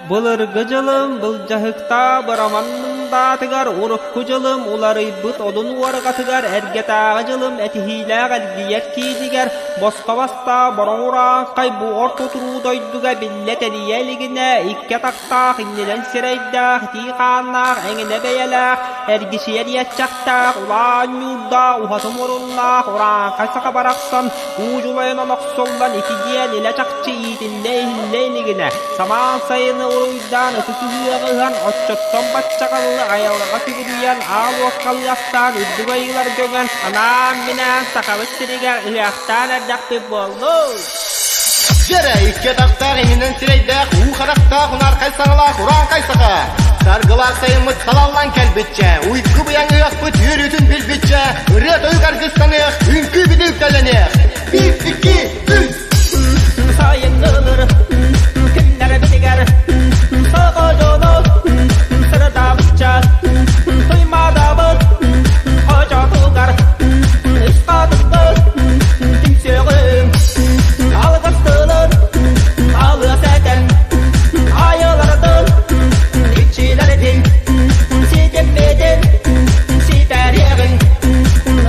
Былыргы дьылым былдьаһыктаах быраман мындаатыгар, урукку дьылым уларыйбыт одун уорҕатыгар, эргэтээҕи дьылым этиһиилээх эргийэр киинигэр, босхо бастаах бороҥ урааҥхай бу орто туруу дойдуга биллэ тэнийэ илигинэ, икки атахтаах, иннинэн сирэйдээх, итии хааннаах, эҥинэ бэйэлээх, эргичийэр иэччэхтээх, улаан ньуурдаах, уһаты муруннаах урааҥхай саха барахсан уу дьулайан охсуллан ити диэн илэ-чахчы иитиллэ иһиллэ илигинэ, самаан сайыны уруйдаан ытык ыһыаҕы ыһан, оччоттон баччаҕаллы айылҕаҕа сүгүрүйэн, аал уокка лыахтаан, үрдүк айыыларга үҥэн, анаан-минээн Сахабыт сиригэр ыһыахтаан эрдэхпит буоллун! Дьэрэ, икки атахтаах, иһинэн сирэйдээх, уу харахтаах, унаархай саҥалаах урааҥхай саха! Саргылаах сайыммыт салаллан кэлбитчэ, уйгу быйаҥ ыһыахпыт үөрүүтүн билбитчэ, ырыа-тойук аргыстаныах, үҥкүү бүтүк үктэллэниэх! Биир, икки, үс! Сайыннылыр күннэрбитигэр саха дьоно сырдаабычча туймаадабыт хочотугар үс хатыҥмыт түмсүөҕүҥ алгыс тылын алыас этэн айылардын иччилэрдин ситиммитин ситэриэҕиҥ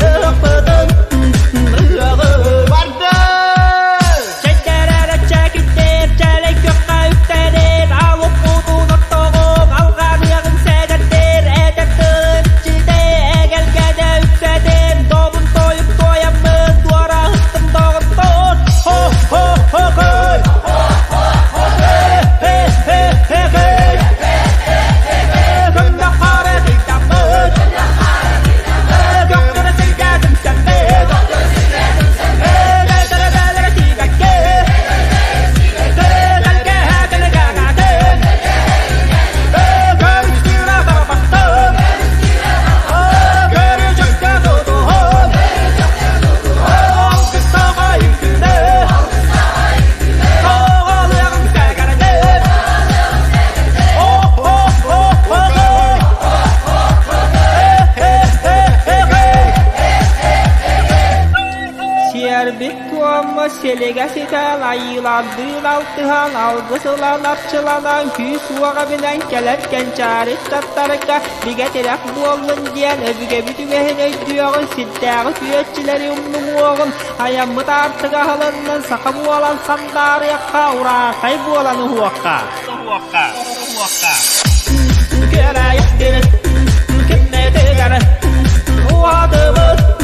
ыһыкпытын ыһыаҕын Барда! Чэйдэрэр чэкиттэр, чэлэй күөххэ үктэнэр, алыппутун оттоҕуҥ, алҕаныаҕыҥ сэгэрдэр, этэр тылын иччитэ, эгэлгэдэ үксэтэн, добун тойук туойаммын, туораһыттым доҕоттор, хо-хо-хо-хой! Хе-хе-хе-хей! Көмнөх хара тыйтаммыт, Көктөрө сиргэ түмсэммит, Сиэрбит туомма силигэ ситэн, айыылардыын алтыһан, алгыс ылан арчыланан, күүс-уох эбинэн кэлэр кэнчээри ыччаттарга бигэ тирэх буоллун диэн өбүгэбит үгэһин өйдүөҕүн, сирдээҕи сүөччүлэри умнумуоҕун, айаммыт аартыга аһылыннын, саха буолан сандаарыахха, урааҥхай буолан уһуохха. Уһуохха. Уһуохха. Күөрэйэхтибит, кимнэтигэр уһаатыбыт.